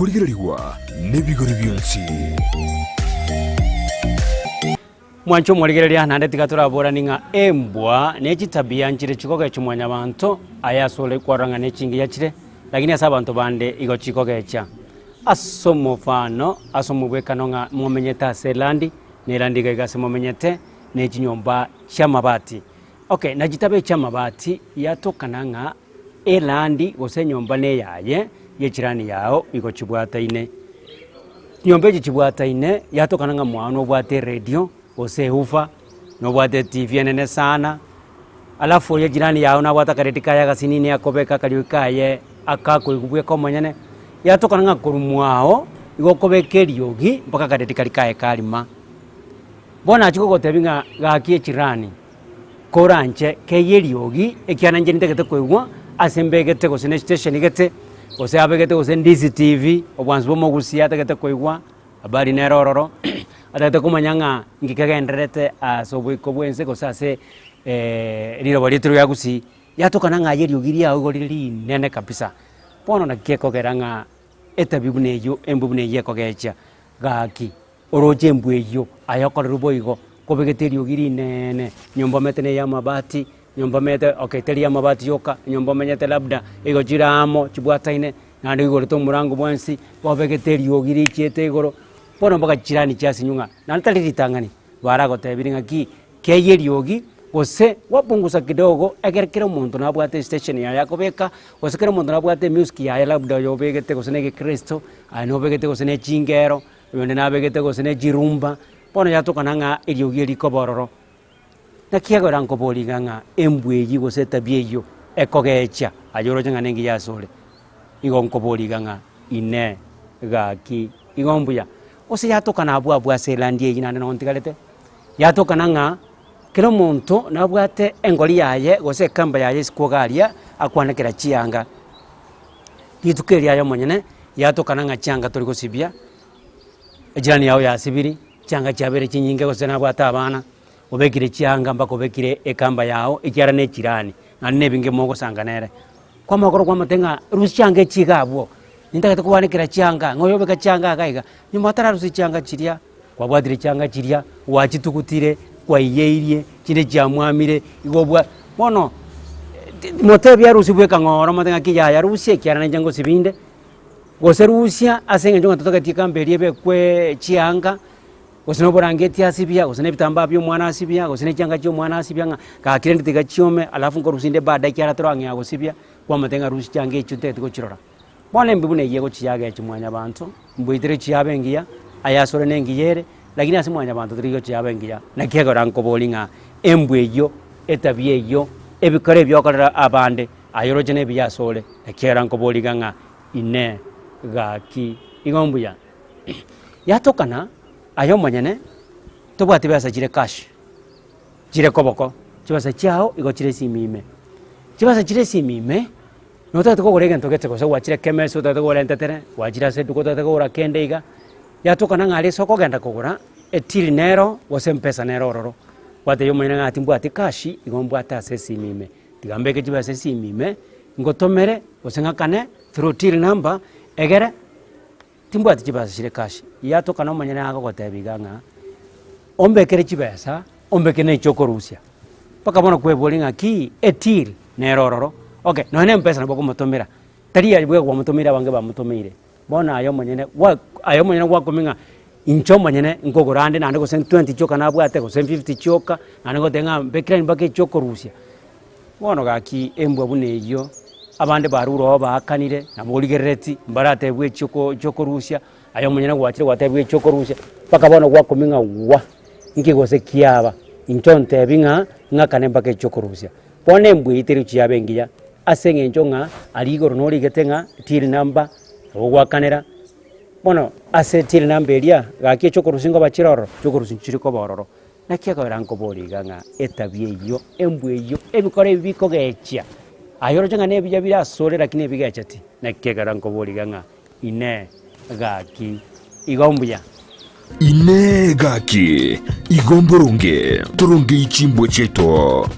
Okorigererigwa nebigori bionsi. Mwanche omorigereria, naende tiga toraboranie ng'a embwa ne chitabia nchire chikogecha mwanyabanto, aya ase ore kwarora ng'a nechingiya chire, lakini ase abanto bande igo chikogecha. Ase omofano, ase omobwekano ng'a momenyete ase elandi, na elandi iga iga ase momenyete, ne chinyomba chi'amabati. Okay, na chitabe chi'amabati yatokana ng'a elandi gose enyomba neyaye, yechirani yao igo chibwataine. Chinyomba echi chibwataine, yatokana ng'a mwao nobwate eredio, gose ewoofer, nobwate etivi enene sana, alafu oyo ejirani yao nabwate akaredio kaye agasinini akobeka akariogi kaye akakoigwa bweka omonyene, yatokana ng'a korwa mwao, igo okobeka eriogi mpaka akaredio karia kaye karima. Bono achia kogotebia ng'a gaki echirani, koranche keyie eriogi, ekiagera inche nintagete koigwa ase mbegete gose ne station gete, gose abegete gose DCTV, obwansu bwa omogusii atagete koigwa, habari nere ororo, atagete komanya ng'a nki kegendererete ase oboiko bwa ense gose ase riroba riaito ria gusii, yatokana ng'a aye eriogi riago igo rire rinene kabisa. Bono naki gekogera ng'a etabi buna eywo, embwa buna eywo ekogechia gaki. Oroche embwa eyio, aye okorerwe boigo, kobegete eriogi rineene, nyomba omanyete na ey'amabati, nyomba omanyete okay teri ey'amabati yoka, nyomba omanyete labda igo chire amo chibwataine, naende oigorete omorango bwensi, obegete eriogi richiete igoro, bono mpaka chirani chiasinywa ng'a naende tari ritang'ani, baragotebirie ng'aki, keyia eriogi, gose gwapungusa kidogo, ekere kera omonto nabwate estation yaye akobeka, gose kera omonto nabwate emusic yaye labda oyo obegete gose na egekristo, aye nobegete gose na echingero. Oyonde nabegete gose ne chirumba, bono yatokana ng'a eriogi eri rikoba ororo. Naki ekero nkoboria iga ng'a embwa eyio gose etabia eyio ekogecha aye oroche ng'a nengiya asore, igo nkoboria iga ng'a inee gaki igo mbuya? Gose yatokana abwo abwo ase elandi eyio naende nonye ntigarete, yatokana ng'a kera omonto nabwate engori yaye gose ekamba yaye isiko iga aria akwanekera chianga. Rituko erio aye omonyene yatokana ng'a chianga tori gosibia, echirani yao yasibiri, chianga chiabeire chinyinge gose nabwate abana, obekire chianga mpaka obekire ekamba yao ekiagera na echirani, naende na ebinge mogosanga nere. Kwamanya korwa kwamotebia ng'a rusia chianga echi iga abwo, nintagete koanekera chianga, ng'a oyobeka chianga iga iga, nyuma otararusia chianga chiria, kwabwatire chianga chiria, gwachitugutire, kwaiyeirie, chinde chiamwamire, igo obwa bono motebie arusie bweka ng'a oro omote ng'aki yaya rusia ekiagera nainche ngosibia inde, gose rusia ase eng'encho ng'a totageti ekambe eria ebekwee chianga, gose na oborangeti asibia, gose na ebitambaa bia omwana asibia, gose na chianga chia omwana asibia ng'a gaki rende tiga chiome alafu nkorusia inde baadaye ekiagera torang'ea gosibia, kwamotebia ng'a rusia chianga echio ntagete gochirora. Bono embe buna eyio egochia yagecha mwanyabanto, mboitere chiabe engiya, aye asore nengiya ere, lakini ase mwanyabanto teri gochia yaba engiya. Naki ekero nkoboria ng'a embwa eyio, etabia eyio, ebikoro ebio okorera abande, aye oroche nebiya asore, naki ekero nkoboria iga ng'a inee, gaki, igo mbuya? Yatokana aye omonyene, tobwati besa chire cash, chire koboko, chibesa chiago igo chire esimi ime, chibesa chire esimi ime. Notagete kogora egento gete gose gwachire chemist otagete kogora entetere, gwachire ase eduka otagete kogora kende iga, yatokana ng'a aria ase okogenda kogora, etili nero gose mpesa nero ororo. Gwatebia omonyene ng'a timbwati cash, igo mbwate ase esimi ime, tiga mbeke chibesa esimi ime, ngotomere gose ng'akane through till number, egere. Timbwati chibesa chire cash, yatokana omonyene agogotebia iga ng'a ombekere chibesa, ombekere na echiokorusia. Mpaka bono kweboria ng'aki etill nere ororo, okay nonye na mpesa nabo okomotomera, tari aye bweka kwamotomeire abange bamotomeire. Bono aye omonyene gwa aye omonyene gwakumia ng'a inche omonyene nkogora ande naende gose ntwenty chioka nabwate gose fifty chioka, naende ngoteba ng'a mbekere mpaka echiokorusia. Bono gaki embwa buna eyio, abande barure oo baakanire, nabo origerereti, mbaratebwe echioko chiokorusia, aye omonyene gwachire gwatebwa echiokorusia, mpaka bono gwakumia ng'a gwa, inki gose kiaba, inche ontebi ng'a ng'akane mpaka echiokorusia. Bono embwa eyio teri gochia yaba engiya, ase eng'encho ng'a aria igoro norigete ng'a till number, nabo ogwakanera, bono ase till number eria, gaki echiokorusia nkoba chire ororo, chiokorusia nchiri koba ororo. Naki ekogera nkoboria iga ng'a etabia eyio, embwa eyio, ebikoro ebi bikogechia, aye oroche ng'a nebiya bire asore lakini ebigecheti. Naki ekero nkoboria iga ng'a inee, gaki, igo mbuya? Inee! Gaki, igo mboronge torongei chimbwa chiaito?